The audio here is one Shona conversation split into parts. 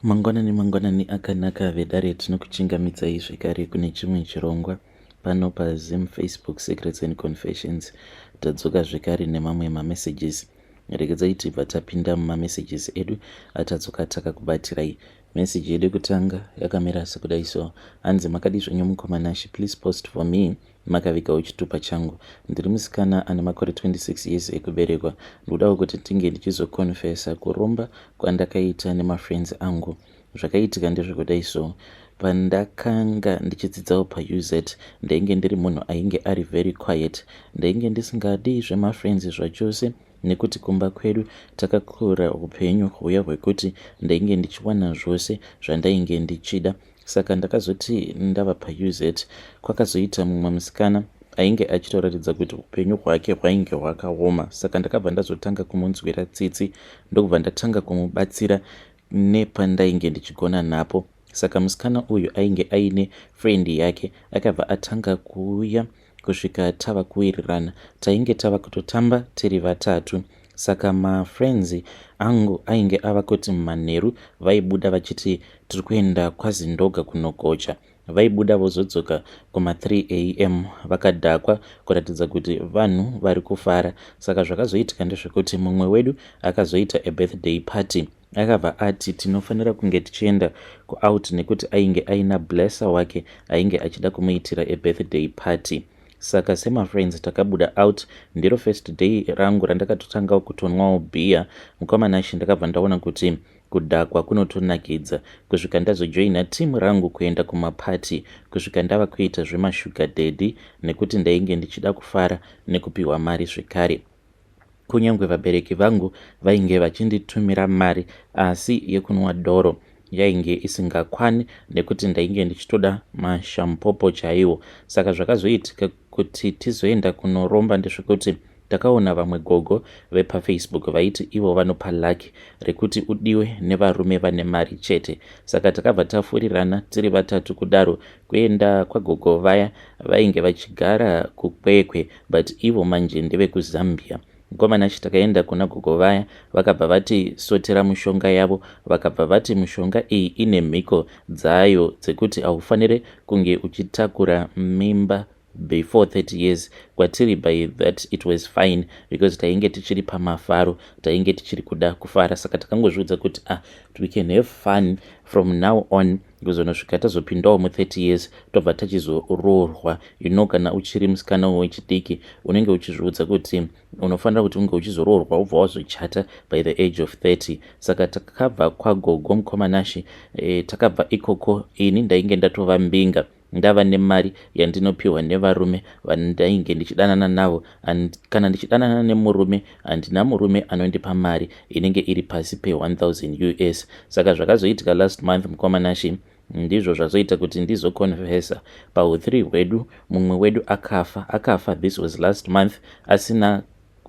Mangwanani mangwanani akanaka vedare, tinokuchingamidzai zvekare kune chimwe chirongwa pano paZim Facebook Secrets and Confessions. Tadzoka zvekare nemamwe mamessages. Regedzai tibva tapinda mumamessages edu atadzoka takakubatirai. Message yedu yekutanga yakamira sekudai so. Hanzi, "Makadi zvenyu mukoma Nashi? Please post for me makavigawo chitupa changu. Ndiri musikana ane makore 26 years ekuberekwa. Ndikudawo kuti tinge ndichizoconfessa kuromba kwandakaita nemafriends angu. Zvakaitika ndezvekudai so: pandakanga ndichidzidzawo paUZ, ndainge ndiri munhu ainge ari very quiet. Ndainge ndisingadi zvemafriends zvachose nekuti kumba kwedu takakura upenyu huya hwekuti ndainge ndichiwana zvose zvandainge ndichida. Saka ndakazoti ndava paUZ, kwakazoita mumwe musikana ainge achitoratidza kuti upenyu hwake hwainge hwakaoma. Saka ndakabva ndazotanga kumunzwira tsitsi, ndokubva ndatanga kumubatsira nepandainge ndichigona napo. Saka musikana uyu ainge aine friend yake, akabva atanga kuuya kusvika tava kuwirirana. Tainge tava kutotamba tiri vatatu. Saka mafriends angu ainge ava kuti manheru vaibuda vachiti tiri kuenda kwaZindoga kunogocha. Vaibuda vozodzoka kuma3 am vakadhakwa, kuratidza kuti vanhu vari kufara. Saka zvakazoitika ndezvekuti mumwe wedu akazoita abirthday party. Akabva ati tinofanira kunge tichienda kuout nekuti ainge aina blesser wake ainge achida kumuitira abirthday party. Saka semafriends takabuda out. Ndiro first day rangu randakatotangawo kutonwawo bhiya, mukoma Nashi. Ndakabva ndaona kuti kudhakwa kunotonakidza, kusvika ndazojoina timu rangu kuenda kumapati, kusvika ndava kuita zvemashuga daddy nekuti ndainge ndichida kufara nekupiwa mari zvekare. Kunyange vabereki vangu vainge vachinditumira mari, asi yekunwa doro yainge isingakwani nekuti ndainge ndichitoda mashampopo chaiwo. Saka zvakazoitika kuti tizoenda kunoromba ndezvekuti takaona vamwe gogo vepaFacebook vaiti ivo vanopa lucky rekuti udiwe nevarume vane mari chete. Saka takabva tafurirana tiri vatatu kudaro kuenda kwagogo vaya. Vainge vachigara kuKwekwe, but ivo manje ndevekuZambia, mukoma Nashi. Takaenda kuna gogo vaya, vakabva vati sotera mushonga yavo. Vakabva vati mushonga iyi ine mhiko dzayo dzekuti haufaniri kunge uchitakura mimba before 30 years. Kwatiri by that it was fine because tainge tichiri pamafaro, tainge tichiri kuda kufara. Saka takangozviudza kuti, "Ah, we can have fun from now on kuzonosvika tazopindawo mu30 years, tobva tachizoroorwa." Kana uchiri musikana wechidiki, unenge uchizviudza kuti unofanira kuti unge uchizoroorwa, ubva wazochata by the age of 30. Saka takabva kwagogo, mukoma Nashi. Takabva ikoko, ini ndainge ndatova mbinga, ndava nemari yandinopiwa nevarume vandainge ndichidanana navo. Kana ndichidanana nemurume, handina murume anondipa mari inenge iri pasi pe1000 US. Saka zvakazoitika last month, mukoma Nashi, ndizvo zvazoita kuti ndizoconfessa. Pau3 hwedu mumwe wedu akafa. Akafa, this was last month, asina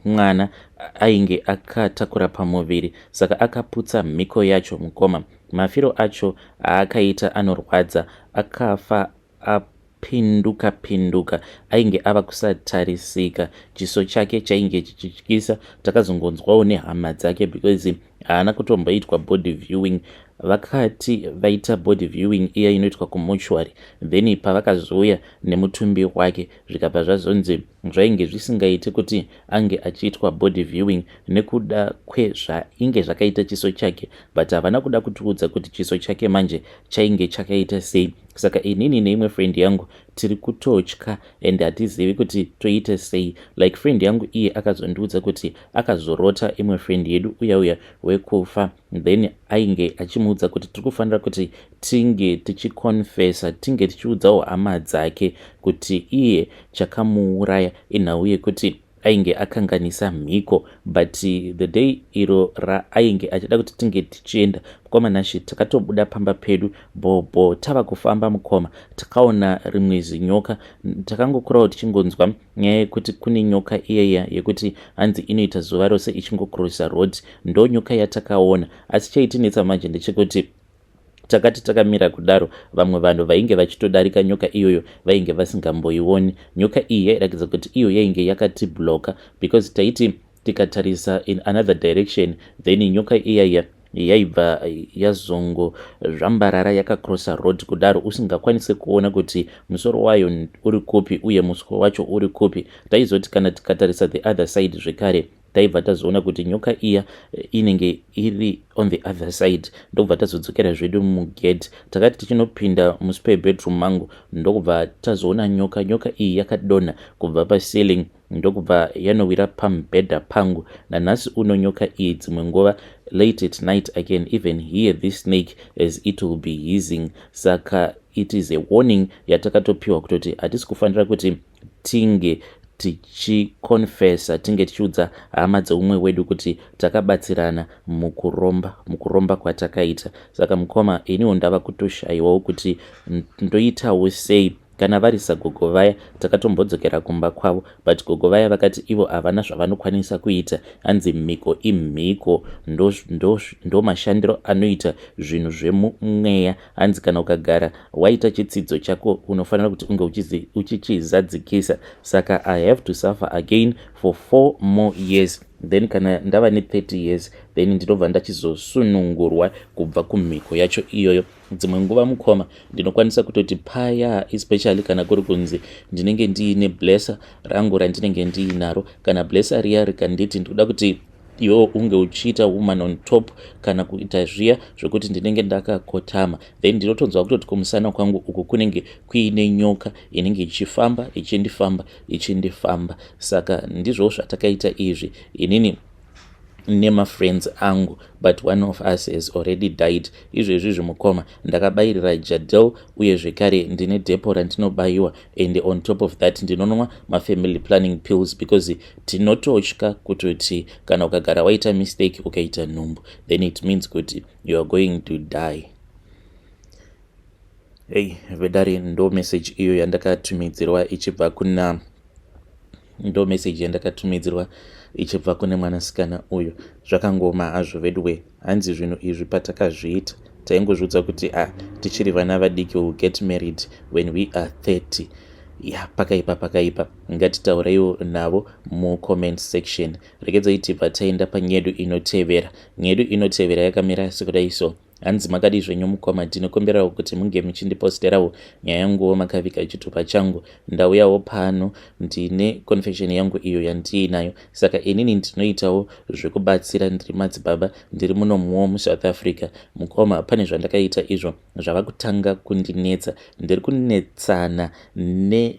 mwana ainge akatakura pamuviri. Saka akaputsa mhiko yacho, mukoma. Mafiro acho aakaita anorwadza. Akafa apinduka pinduka, ainge ava kusatarisika, chiso chake chainge chichityisa. Takazongonzwawo nehama dzake because haana kutomboitwa body viewing. Vakati vaita body viewing iya inoitwa kumortuary, then pavakazouya nemutumbi wake, zvikabva zvazonzi zvainge zvisingaiti kuti ange achiitwa body viewing nekuda kwezvainge zvakaita chiso chake, but havana kuda kutiudza kuti chiso chake manje chainge chakaita sei. Saka inini neimwe friend yangu tiri kutotya and hatizivi kuti toite sei. Like, friend yangu iye akazondiudza kuti akazorota imwe friend yedu uya uya wekufa, then ainge achimuudza kuti tiri kufanira kuti tinge tichiconfessa, tinge tichiudzawo hama dzake kuti iye chakamuuraya inhau yekuti ainge akanganisa mhiko. But the day iro raainge achida kuti tinge tichienda, mukoma Nashi, takatobuda pamba pedu bhobho. Tava kufamba, mukoma, takaona rimwe zinyoka. Takangokurawo tichingonzwa nyaya yekuti kune nyoka iyaya yekuti hanzi inoita zuva rose ichingocrossa road. Ndo nyoka yatakaona. Asi chaitinetsa manje ndechekuti takati takamira kudaro, vamwe vanhu vainge vachitodarika nyoka iyoyo vainge vasingamboioni. Nyoka iyi yairatidza kuti iyo yainge yakatiblocka because taiti tikatarisa in another direction, then nyoka iyaya Yaibva yazongozvambarara yakacrossa road kudaro, usingakwanisi kuona kuti musoro wayo uri kupi uye muswe wacho uri kupi. Taizoti kana tikatarisa the other side zvekare, taibva tazoona kuti nyoka iya inenge iri on the other side. Ndokubva tazodzokera zvedu mugate. Takati tichinopinda muspare bedroom mangu, ndokubva tazoona nyoka. Nyoka iyi yakadonha kubva paceiling, ndokubva yanowira pamubhedha pangu. Nanhasi uno nyoka iyi, dzimwe nguva late at night, I can even hear this snake as it will be hissing. Saka it is a warning yatakatopiwa kutoti hatisi kufanira kuti tinge tichiconfessa, tinge tichiudza hama dzeumwe wedu kuti takabatsirana mukuromba, mukuromba kwatakaita. Saka mukoma, iniwo ndava kutoshayiwawo kuti ndoitawo sei. Kana vari sagogo vaya, takatombodzokera kumba kwavo, but gogo vaya vakati ivo havana zvavanokwanisa kuita. Hanzi mhiko imhiko, ndo mashandiro anoita zvinhu zvemumweya. Hanzi kana ukagara waita chitsidzo chako, unofanira kuti unge uchichizadzikisa. Saka I have to suffer again for 4 more years, then kana ndava ne30 years, then ndinobva ndachizosunungurwa kubva kumhiko yacho iyoyo. Dzimwe nguva, mukoma, ndinokwanisa kutoti paya, especially kana kuri kunzi ndinenge ndiine blesser rangu randinenge ndiinaro, kana blesser riya rikanditi ndikuda kuti iwewo unge uchiita woman on top, kana kuita zviya zvokuti ndinenge ndakakotama, then ndinotonzwa kutoti kumusana kwangu uku kunenge kuine nyoka inenge ichifamba, ichindifamba, ichindifamba. Saka ndizvo zvatakaita izvi, inini nemafriends angu, but one of us has already died. Izvezvi zvimukoma, ndakabayirira Jadel, uye zvekare ndine depo randinobayiwa, and on top of that ndinonwa mafamily planning pills, because tinototya kutoti kana ukagara waita mistake, ukaita nhumbu, then it means kuti you are going to die. Hey, vedare, ndo message iyo yandakatumidzirwa ichibva kuna, ndo message yandakatumidzirwa ichibva kune mwanasikana uyu. Zvakangoma hazvo veduwe. Hanzi zvinhu izvi patakazviita, taingozviudza kuti a ah, tichiri vana vadiki, will get married when we are 30. Ya, pakaipa, pakaipa. Ngatitaureiwo navo mucomment section. Regedzai tibva taenda panyedu inotevera. Nyedu inotevera yakamira sekudai so. Hanzi, "Makadi zvenyu mukoma? Ndinokumbirawo kuti munge muchindiposterawo nyaya yanguwo makaviga chitupa changu. Ndauyawo pano, ndine confession yangu iyo yandiinayo. Saka inini ndinoitawo zvekubatsira, ndiri madzibaba, ndiri munomuwo muSouth Africa. Mukoma, pane zvandakaita izvo zvava kutanga kundinetsa. Ndiri kunetsana ne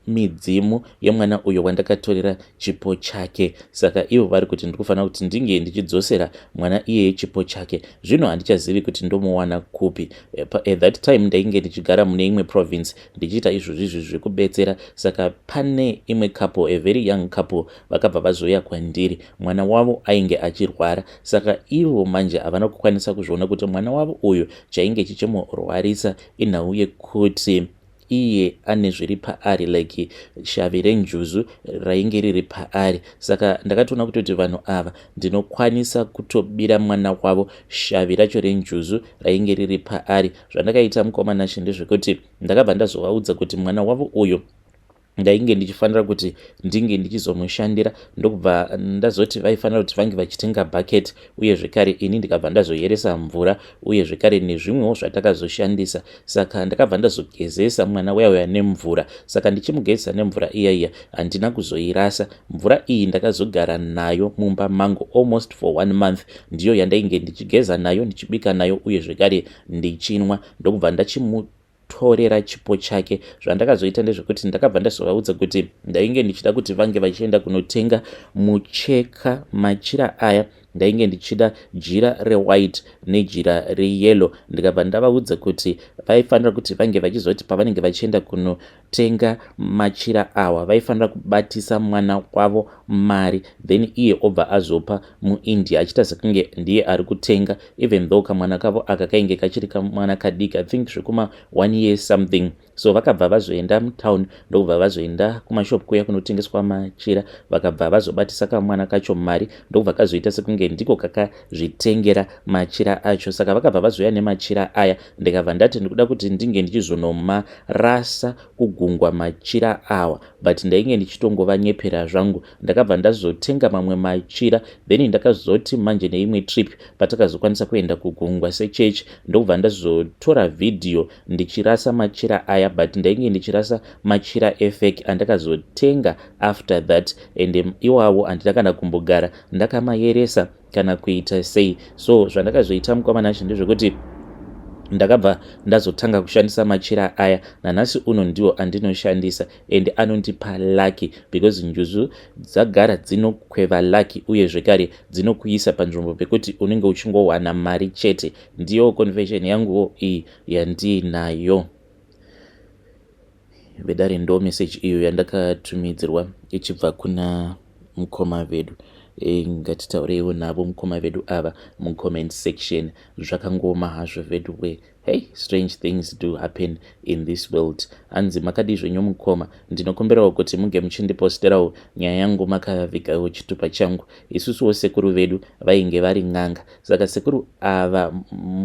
midzimu yemwana uyo wandakatorera chipo chake. Saka ivo vari kuti ndiri kufanira kuti ndinge ndichidzosera mwana iyeye chipo chake. Zvino handichazivi kuti ndomuwana kupi. At that time ndainge ndichigara mune imwe province, ndichiita izvozvo izvi zvekubetsera. Saka pane imwe couple, a very young couple, vakabva vazouya kwandiri. Mwana wavo ainge achirwara. Saka ivo manje havana kukwanisa kuzviona kuti mwana wavo uyu chainge chichimurwarisa inhau yekuti iye ane zviri paari, like shavi renjuzu rainge riri paari. Saka ndakatoona kutoti vanhu ava ndinokwanisa kutobira mwana wavo shavi racho renjuzu rainge riri paari. Zvandakaita, mukoma Nashe, ndezvekuti ndakabva ndazovaudza kuti mwana wavo uyu ndainge ndichifanira kuti ndinge ndichizomushandira. Ndokubva ndazoti vaifanira kuti vange vachitenga bucket, uye zvekare ini ndikabva ndazoyeresa mvura, uye zvekare nezvimwewo zvatakazoshandisa. Saka ndakabva ndazogezesa mwana uya uya nemvura. Saka ndichimugezesa nemvura iya iya, handina kuzoirasa mvura iyi. Ndakazogara nayo mumba mangu almost for one month. Ndiyo yandainge ndichigeza nayo, ndichibika nayo, uye zvekare ndichinwa. Ndokubva ndachimu torera chipo chake. Zvandakazoita ndezvekuti ndakabva ndazovaudza kuti ndainge ndichida kuti vange vachienda kunotenga mucheka, machira aya. Ndainge ndichida jira rewhite nejira reyellow. Ndikabva ndavaudza kuti vaifanira kuti vange vachizoti pavanenge vachienda kunotenga machira awa, vaifanira kubatisa mwana wavo mari, then iye obva azopa muIndia, achiita sekunge ndiye ari kutenga, even though kamwana kavo aka kainge kachiri kamwana kadiki, I think zvekuma 1 year something. So vakabva vazoenda mutown, ndokubva vazoenda kumashop kuya kunotengeswa machira. Vakabva vazobatisa kamwana kacho mari, ndokubva kazoita sekunge Ende ndiko kakazvitengera machira acho. Saka vakabva vazouya nemachira aya, ndikabva ndati ndikuda kuti ndinge ndichizonomarasa kugungwa machira awa, but ndainge ndichitongovanyepera zvangu. Ndakabva ndazotenga mamwe machira, then ndakazoti manje neimwe trip patakazokwanisa kuenda kugungwa sechechi, ndokubva ndazotora vhidhiyo ndichirasa machira aya, but ndainge ndichirasa machira efake andakazotenga after that. And iwawo handina kana kumbogara ndakamayeresa kana kuita sei. So zvandakazoita, mukoma Nashe, ndezvekuti ndakabva ndazotanga kushandisa machira aya. Nanhasi uno ndiwo andinoshandisa and anondipa lucky, because njuzu dzagara dzinokweva lucky, uye zvekare dzinokuisa panzvimbo pekuti unenge uchingowana mari chete. Ndiyo confession yanguwo iyi yandiinayo, vedare. Ndo message iyo yandakatumidzirwa ichibva kuna mukoma vedu. Ngatitaureiwo navo mukoma vedu ava mucomment section. Zvakangoma hazvo vedu we. Hey, strange things do happen in this world. Hanzi, "Makadii zvenyu mukoma? Ndinokumbirawo kuti munge muchindiposterawo nyaya yangu makavigawo chitupa changu. Isusuwo sekuru vedu vainge vari n'anga. Saka sekuru ava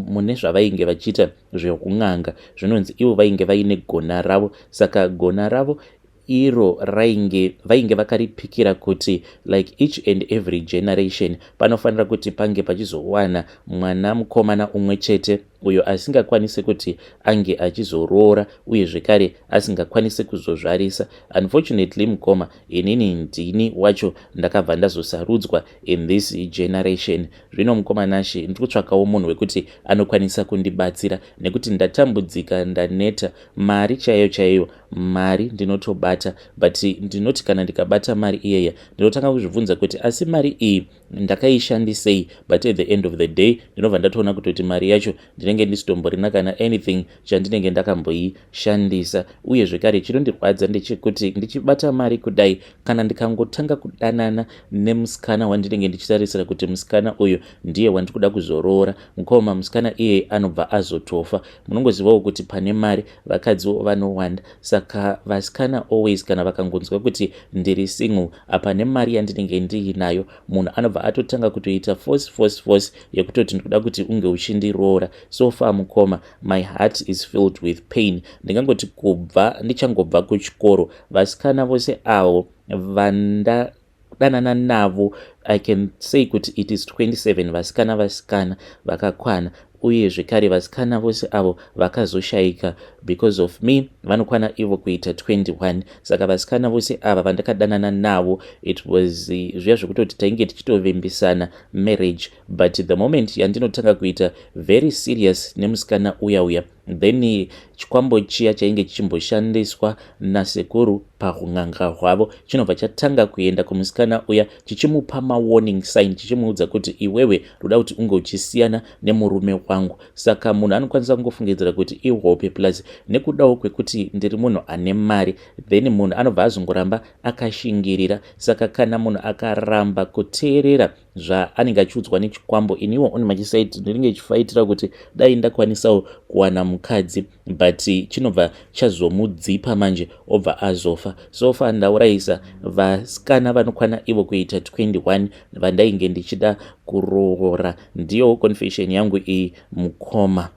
mune zvavainge vachiita zvekun'anga. Zvinonzi ivo vainge vaine gona ravo. Saka gona ravo iro rainge vainge vakaripikira kuti like each and every generation panofanira kuti pange pachizowana mwana mukomana umwe chete uyo asingakwanisi kuti ange achizoroora, uye zvekare asingakwanisi kuzozvarisa. Unfortunately, mukoma, inini ndini wacho ndakabva ndazosarudzwa in this generation. Zvino mukoma Nashe, ndiri kutsvakawo munhu wekuti anokwanisa kundibatsira nekuti ndatambudzika, ndaneta. Mari chaiyo chaiyo, mari ndinotobata, but ndinoti kana ndikabata mari iyeye, ndinotanga kuzvibvunza kuti asi mari iyi ndakaishandisei? But at the end of the day ndinobva ndatoona kutoti mari yacho ndinenge ndisitomborina kana anything chandinenge ndakamboishandisa. Uye zvekare chinondirwadza ndechekuti ndichibata mari kudai, kana ndikangotanga kudanana nemusikana wandinenge ndichitarisira kuti musikana uyu ndiye wandiri kuda kuzoroora, mukoma, musikana iyeye anobva azotofa. Munongozivawo kuti pane mari vakadziwo vanowanda. Saka vasikana always kana vakangonzwa kuti ndiri single, apa nemari yandinenge ndiinayo, munhu anobva atotanga kutoita force, force, force yekutoti ndikuda kuti unge uchindiroora. So far, mukoma, my heart is filled with pain. Ndingangoti kubva ndichangobva kuchikoro, vasikana vose avo vandadanana navo, I can say kuti it is 27 vasikana vakakwana. Uye zvekare vasikana vose avo vakazoshayika because of me vanokwana ivo kuita 21. Saka vasikana vose ava vandakadanana navo, it was zviya zvekutoti tainge tichitovimbisana marriage, but the moment yandinotanga kuita very serious nemusikana uya uya, then chikwambo chiya chainge chichimboshandiswa nasekuru paun'anga hwavo chinobva chatanga kuenda kumusikana uya chichimupa mawarning sign, chichimuudza kuti iwewe ndoda kuti unge uchisiyana nemurume wangu. Saka munhu anokwanisa kungofungidzira kuti ihope, plus nekudawo kwekuti ndiri munhu ane mari, then munhu anobva azongoramba akashingirira. Saka kana munhu akaramba kuteerera zvaanenge achiudzwa nechikwambo, iniwo on my side ndinenge chifaitira kuti dai ndakwanisawo kuwana mukadzi, but chinobva chazomudzipa manje, obva azofa. So far ndaurayisa vasikana vanokwana ivo kuita 21 vandainge ndichida kuroora. Ndiyo confession yangu iyi, mukoma."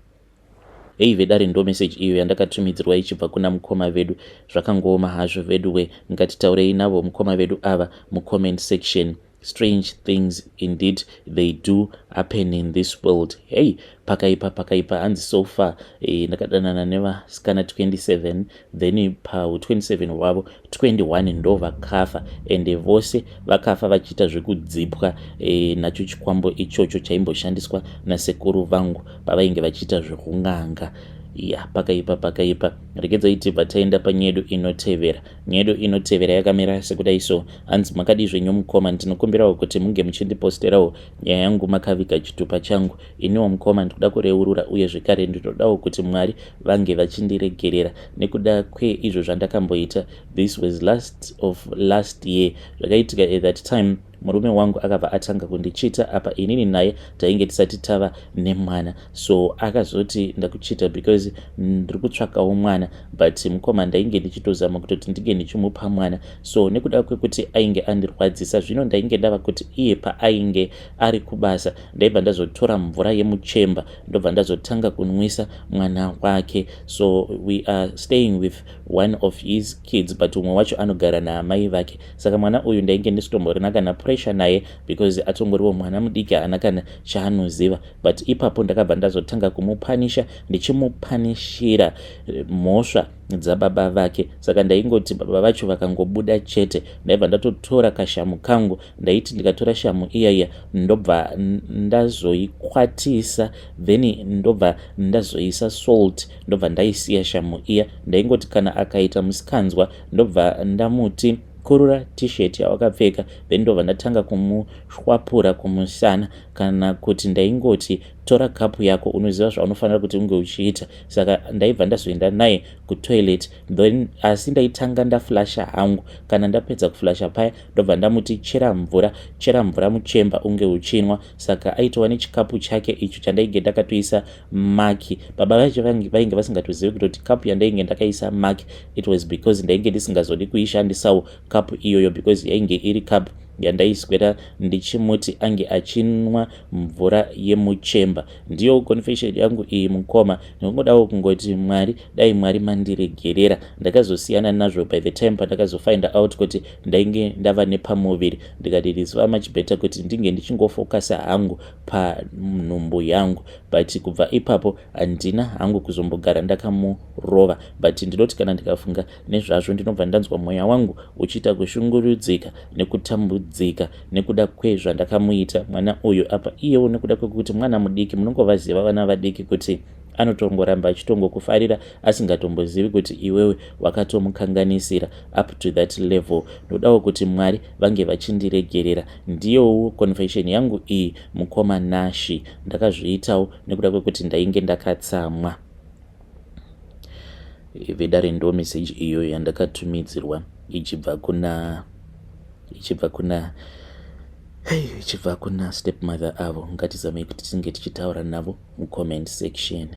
Hei vedare, ndo message iyo yandakatumidzirwa ichibva kuna mukoma vedu. Zvakangooma hazvo vedu we. Ngatitaurei navo mukoma vedu ava mucomment section. Strange things indeed, they do happen in this world. Hey, pakaipa, pakaipa. Hanzi so far ndakadanana nevasikana 27, then pau27 hwavo 21 ndo vakafa, ende vose vakafa vachiita zvekudzipwa nacho chikwambo ichocho chaimboshandiswa nasekuru vangu pavainge vachiita zvekun'anga. Ya, pakaipa, pakaipa. Regedzai tibva taenda panyedu inotevera. Nyedu inotevera yakamira sekudai so. Hanzi, "Makadii zvenyu mukoma? Ndinokumbirawo kuti munge muchindiposterawo nyaya yangu makaviga chitupa changu. Iniwo mukoma ndikuda kureurura, uye zvekare ndinodawo kuti Mwari vange vachindiregerera nekuda kweizvo zvandakamboita. This was last of last year zvakaitika. At that time Murume wangu akabva atanga kundichita apa inini naye tainge tisati tava nemwana, so akazoti ndakuchita because ndiri kutsvakawo mwana, but mukoma ndainge ndichitozama kutoti ndinge ndichimupa mwana. So nekuda kwekuti ainge andirwadzisa, zvino ndainge ndava kuti iye paainge ari kubasa ndaibva ndazotora mvura yemuchemba, ndobva ndazotanga kunwisa mwana wake. So we are staying with one of his kids, but umwe wacho anogara naamai vake. Saka mwana uyu ndainge ndisitomborina kana pressure naye because atongoriwo mwana mudiki, haana kana chaanoziva. But ipapo ndakabva ndazotanga kumupanisha, ndichimupanishira mhosva dzababa vake. Saka ndaingoti baba vacho vakangobuda chete, ndaibva ndatotora kashamu kangu. Ndaiti ndikatora shamu iyaiya, ndobva ndazoikwatisa, then ndobva ndazoisa salt, ndobva ndaisiya shamu iya. Ndaingoti kana akaita musikanzwa, ndobva ndamuti, "Kurura T-shirt yawakapfeka," then ndobva ndatanga kumushwapura kumusana. Kana kuti ndaingoti, "Tora kapu yako, unoziva zvaunofanira kuti unge uchiita." Saka ndaibva ndazoenda naye kutoilet, then asi ndaitanga ndaflasha hangu. Kana ndapedza kuflasha paya, ndobva ndamuti, "Chera mvura, chera mvura muchemba unge uchinwa." Saka aitova nechikapu chake icho chandainge ndakatoisa maki. Baba vacho vainge vasingatozivi kutoti kapu yandainge ndakaisa maki, it was because ndainge ndisingazodi kuishandisawo kapu iyoyo, because yainge iri kapu yandaiswera ndichimuti ange achinwa mvura yemuchemba. Ndiyo confession yangu iyi, mukoma. Ndinongodawo kungoti Mwari, dai Mwari mandiregerera. Ndakazosiyana nazvo by the time pandakazofind out kuti ndainge ndava nepamuviri. Ndikati it is much better kuti ndinge ndichingofocusa hangu panhumbu yangu. But kubva ipapo handina hangu kuzombogara ndakamurova, but ndinoti kana ndikafunga nezvazvo, ndinobva ndanzwa mweya wangu uchiita kushungurudzika nekutambudzika nekuda kwezvandakamuita mwana uyu. Apa iyewo nekuda kwekuti mwana mudiki, munongovaziva vana vadiki kuti anotongoramba achitongokufarira asingatombozivi kuti iwewe wakatomukanganisira up to that level. Ndodawo kuti Mwari vange vachindiregerera. Ndiyowo confession yangu iyi, mukoma Nashi. Ndakazviitawo nekuda kwekuti ndainge ndakatsamwa. Vedare, ndo meseji iyoyo yandakatumidzirwa ichibva kuna stepmother avo. Ngatizamei kuti tinge tichitaura navo mucomment section.